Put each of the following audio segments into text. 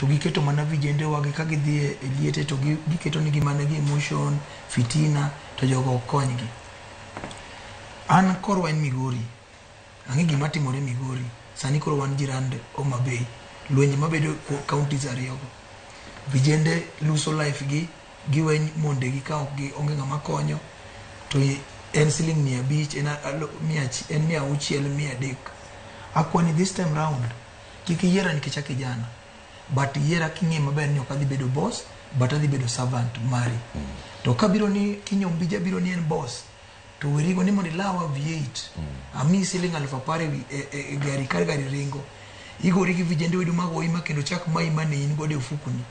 To giketo mana vijende wagi ka gidhi e liete to giketo nigi mana gi emotion, fitina, to jogo ok konygi. An korwa en Migori. Ang'e gima timore Migori. Sani koro wan jirand Homa Bay. Lwenje mabedo counties ariyogo. Vijende luso life gi, giwe mondegi ka ok gi onge ng'ama konyo. To en siling 500, en, en 600, 300. Akwani this time round, kik iyiera nikech a kijana. But yiera king'e maber ni ok adhi bedo boss, but adhi bedo servant mari. To kabiro ni kinyombi biro ni en boss, to werigo ni mondo ilawa V8 amiyi siling 10,000 e gari kar gari ringo igori gi vijende wedu mag oima kendo chak mayi mane in godo e ofukuni.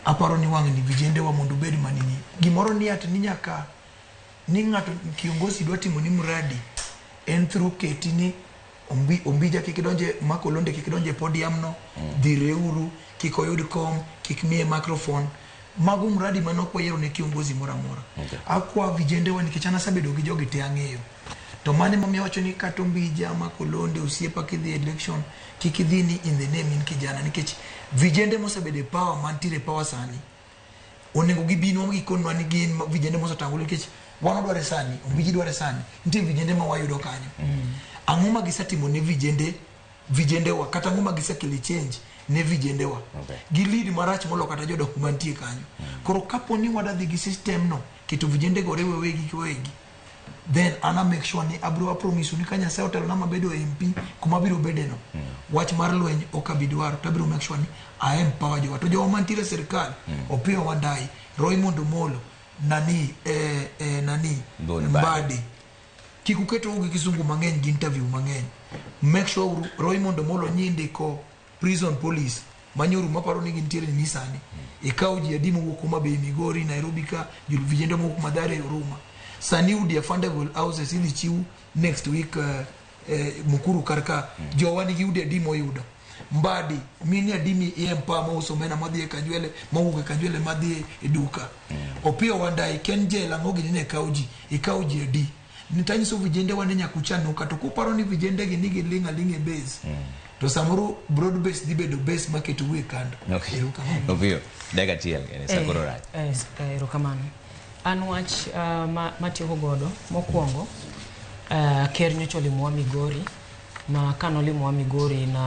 Aparo ni wang'ni vijende wa mondo ubed manini gimoro ni at ni nyaka ni ng'ato kiongozi dwa timo ni mradi en through keti ni Ombija kik donje Mark Olonde kik donje e podium no. Dhireuru kik oyud kom, kik miye microphone. Mago mradi mane ok wayiero ne kiongozi moro amora. Akwa vijende wa nikech an asebedo gi jogi te ang'eyo. To mano emomiyo awacho ni kata Ombija, Mark Olonde, osiepa kidhi e election kik idhi ni in the name in kijana nikech vijende mosebedo e power mantiere e power sani onego gibinwa gikonwa ni gin vijende mosetangore nikech wan wadware sani, Ombiji dware sani, nitie vijende ma wayudo kanyo. Ang'o ma gisetimo ne vijende wa kata ang'o ma gisekelo change ne vijende wa? Gi lead marach molo kata jodongo mantie kanyo. Koro kapo ni wadadhi gi system no keto vijende go riwe wegi gi wegi, then ana make sure ni abro apromise ni ka Nyasaye otelona mabedo MP kuma abiro bede no, wach mar lweny ok abi dwaro, to abiro make sure ni I empower jowa. To jowa mantiere e sirikal, Opiyo Wandayi, Raymond Omolo, nani nani Mbadi. Mbadi, kik uket gi kisungu mang'eny gi interview mang'eny. Make sure uru Raymond Omolo nyindiko prison police manyoru maparo ni gintiere ni sani. Ikaw ji adi mowuok Homa Bay, Migori, Nairobi ka, vijende mowuok Mathare, Huruma. Sani udi affordable houses idhi chiw next week Mukuru kar ka. Jowa nigi udi adi moyudo? Mbadi, mine adi mi empower mauso omena madhi e Kanjwele, mawuok e Kanjwele madhi e duka. Opiyo Wandayi, ken jela ang'o gini ne kawo ji, ikawo ji adi? Nitanyiso vijende wa ni nyaka uchanu to kuparo ni vijende gi nigi ling' aling' e base. To samoro broad base dhi bedo base maketo e kando. Erokamano. Opiyo, dakika achiel kende, sa koro rach. Erokamano. An wach matieko godo mokwongo, ker nyocha olimowa Migori, ma kanolimowa Migori na